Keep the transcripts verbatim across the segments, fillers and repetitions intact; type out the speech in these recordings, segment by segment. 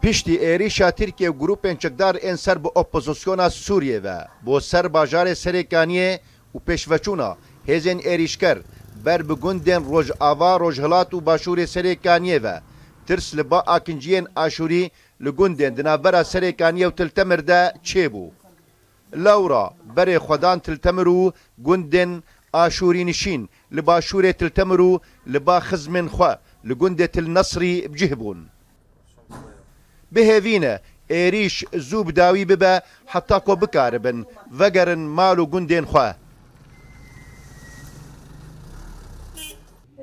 Piştî êrîşa Tirkiye û grûpên çekdar ên ser bi opozisyona Sûriyê ve bo ser bajarê Serêkaniyê û pêşveçûna hêzên êrîşker ber bi gundên Rojava, Rojhilat û Başûrê Serêkaniyê ve, tirs li ba akinciyên Aşûrî li gundên di navbera Serêkaniyê û Til Temir de çêbû. Lewra berê xwedan Til Temir û gundên Aşûrî nişîn li başûrê Til Temir û li ba xizmên xwe li gundê Til Nesrî bi cih bûn. Bi hêvî ne êrîş zû bi dawî bibe heta ku bikaribin vegerin mal û gundên xwe.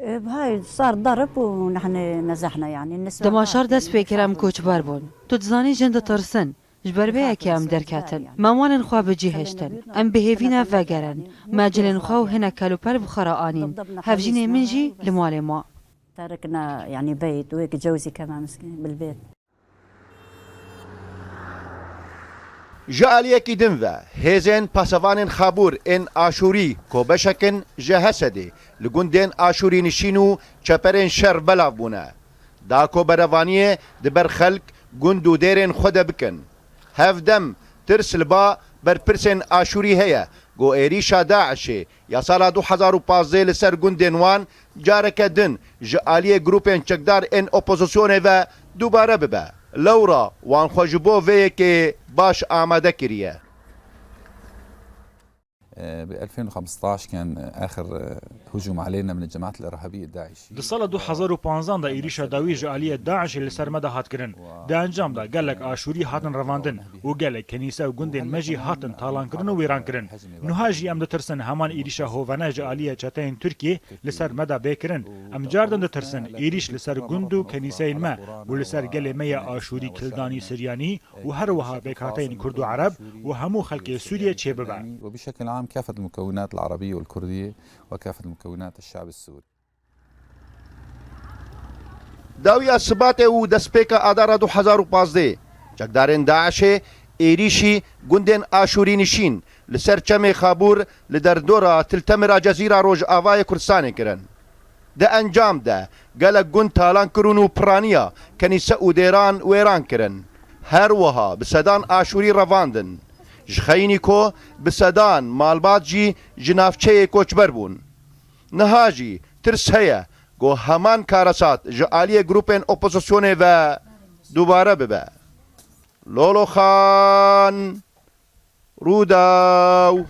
E, hay, sar darb û nehne nezehne, yani, nisvan Dema şar dest pê kir, em koçber bûn. Tu dizanî jin ditirsin. Ji ber vê yekê em derketin. Mewanên xwe bi cî hiştin. Em bi hêvî ne vegerin. Me cilên xwe û hinek kelûpel bi xwe re anîn. Hevjînê min jî li malê ma. Tarikna, yani, beyt, wek cewzî kema miskîn, bilbêt. Ji aliyekî din ve, hêzên pasevanên Xabûr ên Aşûrî ku beşek in ji Hesedê li gundên Aşûrî nişîn û çeperên şer belav bûne, da ku berevaniyê di ber xelk, gund û dêrên xwe de bikin. Hevdem tirs li ba berpirsên Aşûrî heye ku êrîşa DAIŞê ya sala du hezar û pazdeh li ser gundên wan careke din ji aliyê grûpên çekdar ên opozisyonê ve dubare bibe. Lewra wan xwe ji bo vê yekê baş amade kiriye. ب ألفين وخمستاش كان آخر هجوم علينا من الجماعات الإرهابية الداعشية. Di sala du hezar û panzdeh de êrîşa dawî ji aliyê DAIŞê li ser me de hat kirin. Di encam de gelek Aşûrî hatin revandin û gelek kenîse û gundên me jî hatin talankirin û wêrankirin. Niha jî em ditirsin heman êrîşa hovane ji aliyê çeteyên Tirkiyê li ser me de bê kirin. Em cardin ditirsin êrîş li ser gund û kenîseyên me û li ser gelê me yê Aşûrî, Kildanî, Siryanî û her wiha pêkhateyên Kurd û Ereb û hemû xelkê Sûriyê çêbibe. وبشكل عام كافة المكونات العربية والكردية وكافة المكونات الشعب السوري. Dawiya Sibatê û destpêka Adara du hezar û pazdeh, çekdarên DAIŞê êrîşî gundên Aşûrî nişîn li ser çemê Xabûr li derdora Til Temir a Cezîra Rojavayê Kurdistanê kirin. Di encam de gelek gund talan kirin û piraniya kenîse û dêran wêran kirin. Her wiha bi sedan Aşûrî revandin. Ji xeyînî ku bi sedan malbat jî ji navçeyê koçber bûn. Niha jî tirs heye ku heman karesat ji aliyê grûpên opozisyonê ve dubare bibe. Lolo Xan, Rûdaw.